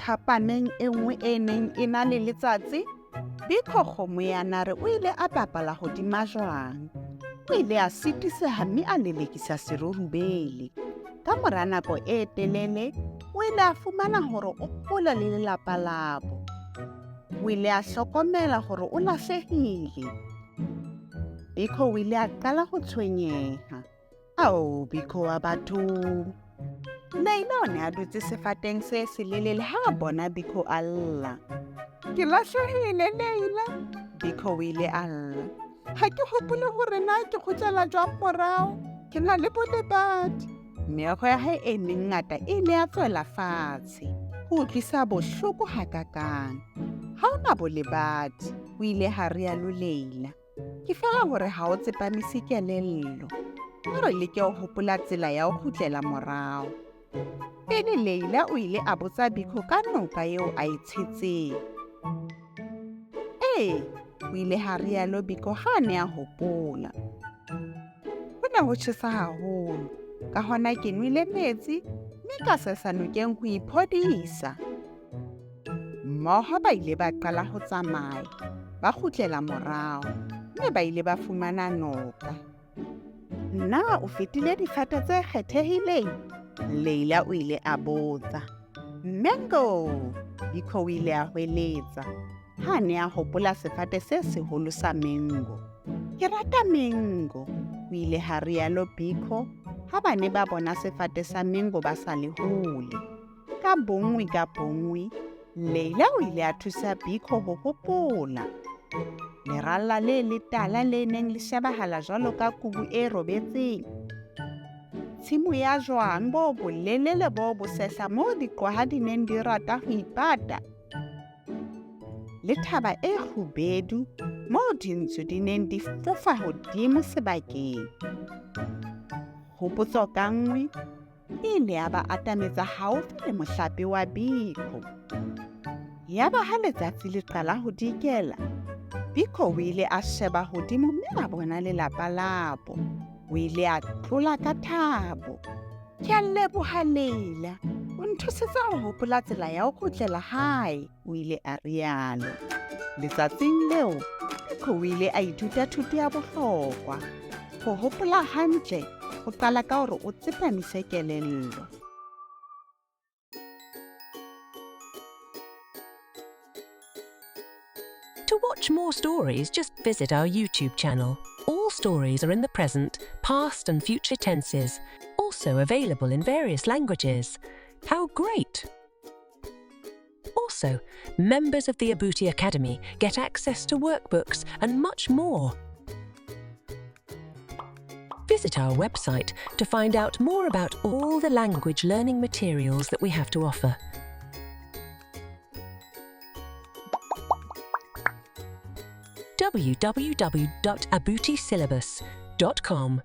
Thapameng e nngwe e neng e na le letsatsi, Biko kgomo ya nare o ile a bapala hodima jwang. O ile a sitiseha mme a lelekisa serurubele. Ka mora nako e telele, o ile a fumana hore o hole le lelapa labo. O ile a hlokomela hore o lahlehile. Biko o ile a qala ho tshwenyeha. Ao, Biko wa bathong! Leila o ne a dutse sefateng se selelele ha a bona Biko a lla. Ke lahlehile, Leila, Biko o ile a lla. Ha ke hopole hore na ke kgutlela jwang morao. Ke na le bolebadi. Meokgo ya hae e mengata e ile ya tswela fatshe. Ho utlwisa bohloko hakakang. Ha o na bolebadi, o ile ha rialo Leila. Ke feela hore ha o tsepamise kelello. A re leke ho hopola tsela ya ho kgutlela morao. Pele Leila o ile a botsa Biko ka noka eo a e tshetseng. Ee, o ile ha rialo Biko ha a ne a hopola. Ho ne ho tjhesa haholo, ka hona ke nwele metsi mme ka sesa nokeng ho iphodisa. Mmoho ba ile ba qala ho tsamaya, ba kgutlela morao, mme ba ile ba fumana noka. Na o fetile difate tse kgethehileng? Leila o ile a botsa. Mango! Biko o ile a hweletsa ha a ne a hopola sefate se seholo sa mango. Ke rata mango, o ile ha rialo Biko ha ba ne ba bona sefate sa mango ba sa le hole. Ka bonngwe ka bonngwe, Leila o ile a thusa Biko ho hopola. Leralla le letala le neng le shebahala jwalo ka kubu e robetseng. Tshimo ya jwang bo bolelele bo bosehla moo diqwaha di neng di rata ho ipata. Le thaba e kgubedu moo dintsu di neng di fofa hodimo sebakeng. Hopotso ka nngwe e ile ya ba atametsa haufi le mohlape wa Biko. Yaba ha letsatsi le qala ho dikela, Biko o ile a sheba hodimo mme a bona lelapa labo. O ile a tlola ka thabo. Ke a leboha Leila, o nthusitse ho hopola tsela ya ho kgutlela hae, o ile a rialo. Letsatsing leo, Biko o ile a ithuta thuto ya bohlokwa. Ho hopola hantle ho qala ka hore o tsepamise kelello. To watch more stories, just visit our YouTube channel. All stories are in the present, past, and future tenses, also available in various languages. How great! Also, members of the Abuti Academy get access to workbooks and much more. Visit our website to find out more about all the language learning materials that we have to offer. www.abutisyllabus.com.